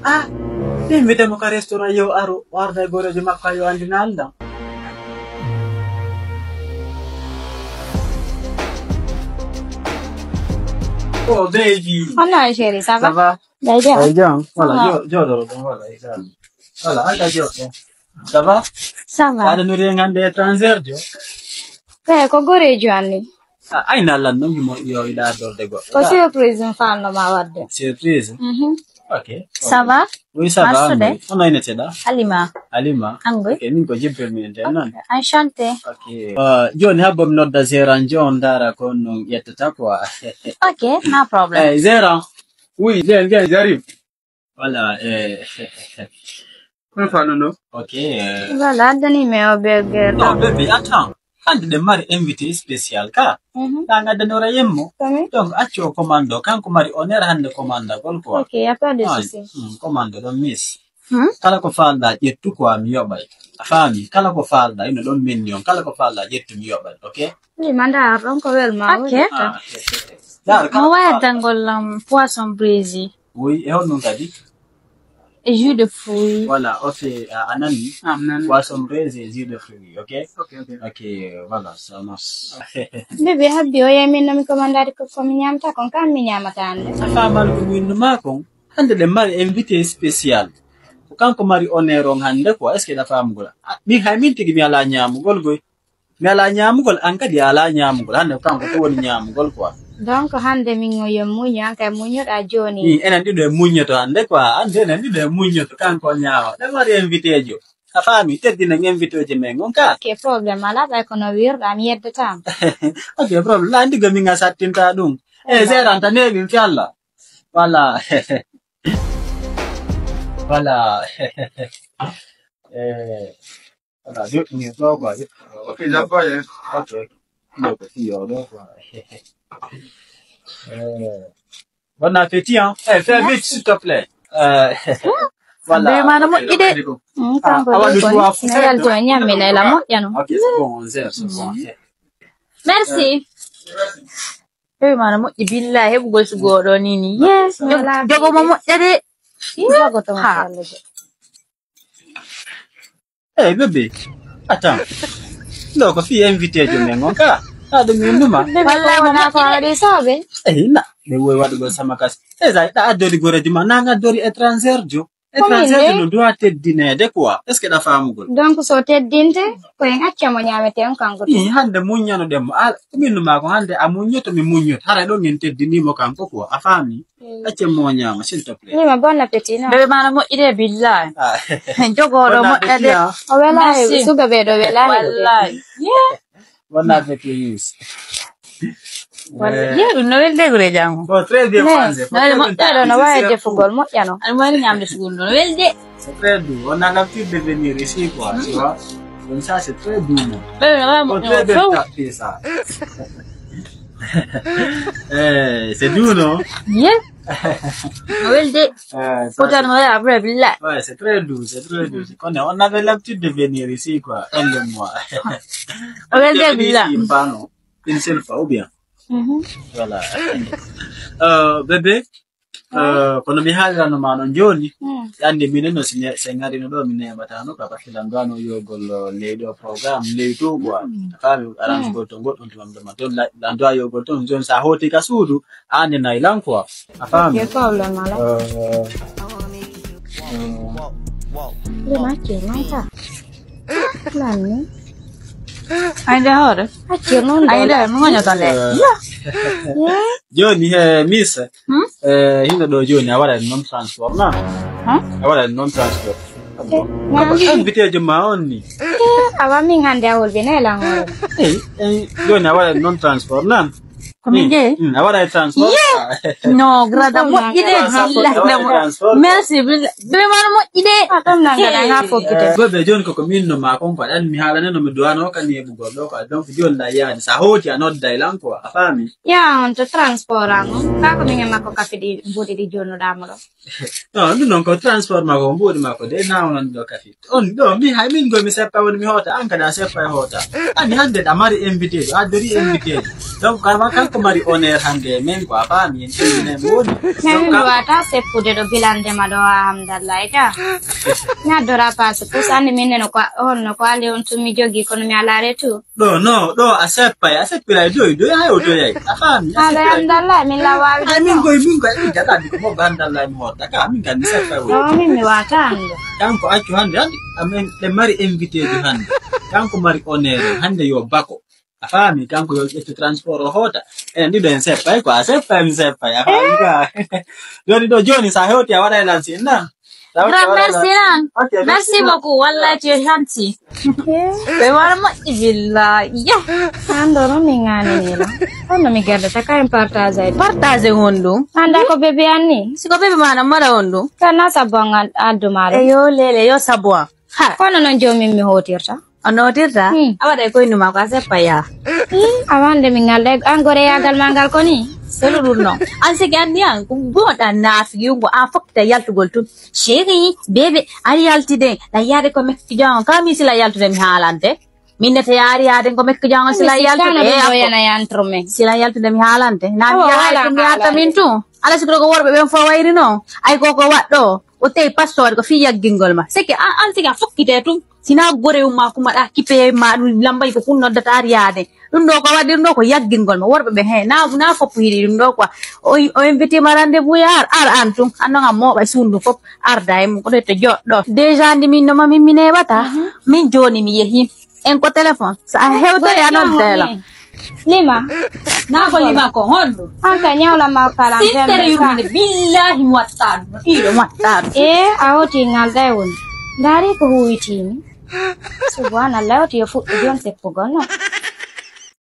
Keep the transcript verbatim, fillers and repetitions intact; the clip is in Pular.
Ah, mi invite mo ka restaurant yo aro, o arda e goreejo makko yo andina aldan. Oh, baby. Hola, chéri, ça va? Ça va? Dai, dai. Dai, jam. Voilà, ça va. Jo-, jooɗoro ɗon, voilà, e jam. Voilà, anda jooɗo. Ça va? Ça va. Aɗa nuri en hannde étranger jo? Eh, ko goreejo an ni. Ah, ay na lan non himo yo ila dorde goɗɗo. Ko surprise mi fanno ma wadde. Surprise? Mhm. Ok. Ça va? Oui, ça va, Masude? Angoy. Hono ine teɗa? Alima. Alima. Angoy. Ok, min ko Jibril mi ente non. Enchanté. Ok. Euh, joni habbo mi nodda Zeran jo on dara ko non yettata quoi. Ok, no problem. Eh, Zeran. Oui, viens, viens, j'arrive. Voilà, eh, on fa non, non? Ok, eh. Voilà, addani mi o burger. Non, baby, attends. Hannde ɗen mari invité spécial ka. Mhm. Ka ngaddanora yemmo. Kami? Donc, accu o commando. Kanko mari honneur hannde commandagol quoi. Ok, y a pas de souci. Hmm, commando ɗon miss. Hmm? Kala ko faalɗaa ƴettu quoi mi yoɓay. A faami? Kala ko faalɗaa, ino ɗon menni on. Kala ko faalɗaa ƴettu mi yoɓay, ok? Ni manda ɗon ko wel ma. Ok. Ah, eh, eh, eh. Dar, kala ko faalɗaa. Mo waya dangol, um, poisson braisé. Oui, e honɗun kadi? E jus de fruits. Voilà, ok, a, a nani? Ah, mi nani. Poisson braisé, jus de fruits, ok? Ok, ok. Ok, voilà, ça marche. Bébé, habbi o yemin no mi commandade ko, ko mi ñamata kon, kam mi ñamata hannde. A faamaali ko mi winno maa kon? Hannde ɗen mari invité spécial. Ko kanko mari honneur on hannde quoi, est-ce que ɗa faamugol? Ah, min hay min tigi mi alaa ñaamugol goy. Mi alaa ñaamugol, an kadi a alaa ñaamugol. Hannde ko kanko ko woni ñaamugol quoi. Donc, hannde min o yo muño, an kay muñoɗaa jooni. Min enen ɗiɗo e muññoto hannde quoi. Hannde enen ɗiɗo e muññoto, kanko o ñaama. Ɗen mari invité jo. A faami, teddinen invité ji men on ka. Ok, problème alaa, ɓay kono wirɗaa, mi yeddataama. Ok, problème. Laa ndiga min a sattinta ɗum. Eh, gérant, a neeɓi, mi fi Allah. Voilà. Voilà. Eh, voilà, je, je, je, je, ok, d'accord, hein. Ok. Donc, si, euh, donc, voilà. Euh, bon appétit, hein. Eh, fais vite, s'il te plaît. Euh, voilà. Be mana moƴƴi de. Mm, kanko de ko ne yalti o ñammi Layla moƴƴa no. Ok, c'est bon, on sert, c'est bon. Merci. Be mana moƴƴi billahi heɓugol sugo ɗo ni ni. Yes, jogo mo moƴƴa de. Jogo to mo. Ha. Eh, bébé, attends. Ɗo ko fii invité jo men on ka. Ka ɗum min numa. Bébé, wallahi ko wona ko waɗi sooɓe. Eh, na, ɓe woy waɗugol sama kas. Eh, sa ɗa addori goreji ma, nanga addori étranger jo. Ko min étranger de? Jo no doit teddineede quoi. Est-ce que ɗa faamugol? Donc, so teddinte, ko en acca mo ñaamete on kanko tun. Ii, hannde muññano ɗen mo. Al, ko min numa ko hannde a muññoto, mi muññoto. Hara ɗon en teddinii mo kanko quoi. A faami? Acce mo ñaama, s'il te plaît. Nima, bon appétit, non? Bébé, mana moƴƴi de, billahi. Ah. Jogooɗo moƴƴa de. Bon appétit, hein. O welahi, merci. Suga ɓe ɗo welahi. Wallahi. Yeah. Bon appétit, Yus. Wallahi. Eh. Yeah, ɗum no welde gure jango. Bon, très bien, français. No welde moƴƴa ɗo, no waawi defugol moƴƴa no. Aɗa mari ñamde sugol ɗo, no welde. C'est très doux. On a l'habitude de venir ici, quoi, tu vois. Donc ça, c'est très doux, non? Bébé, no waawi moƴƴa. Bon, très bien, t'as fait ça. Eh, c'est doux, non? Yeah. No welde. Eh, ça, pourtant, c'est no welde après, billahi. Ouais, c'est très doux, c'est très doux. Quand on avait l'habitude de venir ici, quoi, elle et moi. No welde, billahi. Ici, pardon, une seule fois, ou bien? Mhm. Voilà. Euh, bébé, euh, kono mi haalirano ma non jooni. Mm. Andi minen no si ne-, si en ngarino ɗo, mi neeɓata no ka, parce que lan ɗo ano yogol, euh, leydi o programme, leydi to quoi. Mm. A faami, arrangugol to goɗɗum to mamde ma. Ton la-, lan ɗo a yogol ton, jooni sa hooti ka suudu, a andi nay lan quoi. A faami? Ok, problème ala. Euh, Ɗum accir non ka. Lan ni? Ay, nde hoore. Accir non. Ay, nde, mi ngoñoto nde. Eh. Jooni, eh, Miss, hmm? Eh, hino ɗo jooni, a waɗa non transport, na? Hmm? A waɗa non transport. Eh, ko invité jo ma on ni. Eh, awa min hannde a wolbi ne lan hoore. Eh, eh, jooni a waɗa non transport, na? Ko min jeyi? Mm, a waɗa e transport? Yeah. Ah. No, grada moƴƴi de, billahi, a waɗa e transport? Merci, billahi. Vraiment moƴƴi de. A ɗon nan gaɗa nga fokkite. Eh, goɗɗo jooni ko, ko min no ma kon ko ɗan mi haalane no mi duwano kan yeɓugol ɗo ko. Donc jooni la yaani. Sa hooti a nodda e lan ko, a faami? Ya, on to transport an on. Ka ko min e makko ka fiɗi mbuuɗi ɗi jonnuɗaa mo ɗo. Non, ɗum non ko transport makko, mbuuɗi makko de, na on ɗo ka fiɗi. On ɗo, mi hay min go mi seppa woni mi hoota, an kadi a seppa e hoota. Ani hannde ɗa mari invité, a addori invité. Donc, kama kan, Ko mari honneur hannde e men ko a faami, en calminii mo woni. Min mi wata seppude ɗo bilande ma ɗo a Hamdallahi ka. Mi addora passe, puus anndi min ne no ko, honno ko alli on tun mi jogii kono mi alaa retour. Ɗo, no, ɗo a seppay, a seppiray doy, doy, hay o doyay. A faami, a Hande seppiray. Hamdallahi, min la waawi Ay, min ɗo. Koy, min koy, min jaɗani ko mo Hamdallahi mi hoota ka, min kan mi seppay woni. Ɗo min mi wata annde. Kanko accu hannde, hannde, amen, ɓe mari invité ji hannde. Kanko mari honneur, hannde yo bako. A faami, kanko yo ƴettu transport o hoota. En ɗiɗo en seppay quoi, seppay mi seppay. A faami quoi? Joni ɗo, joni sa hewti a waɗay lan sin na. Sa hewti a Grand waɗay lan. Merci lan. Ok, merci Merci beaucoup. Wallahi tu es gentil. Ɓe wara moƴƴi billahi. Yah. An ɗo non min ŋaani ni la. Kono mi gardata ka en partage ay. Partage honɗum? Anda ko bébé anni. Si ko bébé ma na mara honɗum? Kana sabon addu maɗum. Eyo lele yo sabon. Ha. Kono non jomin mi hotirta. O notirta? Hmm. A waɗay koyndu maa ko a seppa yaa. Hmm, a wande min ngal ɗay an gore yagal ma ngal ko ni. Selu ɗum non. An sigi anndi an ko goɗa naafigi ngo an fokkita yaltugol tun. Chéri, bébé, ari yaltude. La yaade ko mekki jongo. Kala min sila yaltude mi haalante. Min nete yaari yaade ko mekki jongo sila yaltude. Sila yaltude mi haalante. Naan yahay ko mi yaata min tun. Ala sikro ko worɓe ɓen fo wayri non. Ay ko ko waɗɗo. O tawi pastori ko fii yaggingol ma. Seke an, an sigi a fokkite tun. Sina gore umma kuma ɗa kipe ma ɗum lambay ko kun noddata riyaade. Ɗum ɗo ko waɗirno ko yaggingol ma worɓe ɓe he na na foppu hiɗi ɗum ɗo quoi. O o invité ma rendez-vous ya ar ar an tun an non a mooɓa e suundu fof arda e mum ko ɗo to joɗɗo. Déjà ndi min no ma min mi neɓata. Min joni mi yehi. En ko téléphone. Sa a hewtere a noddela. Lima. Na ko lima ko honɗo? An ka ñawla ma kala. Sittere yurminde billahi mi watta ɗum. Ɗiɗo mi watta ɗum. E a hoti ngal day woni. Ndari ko huwitimi. Subhanallah woti yo fuɗɗo jon seppugol no.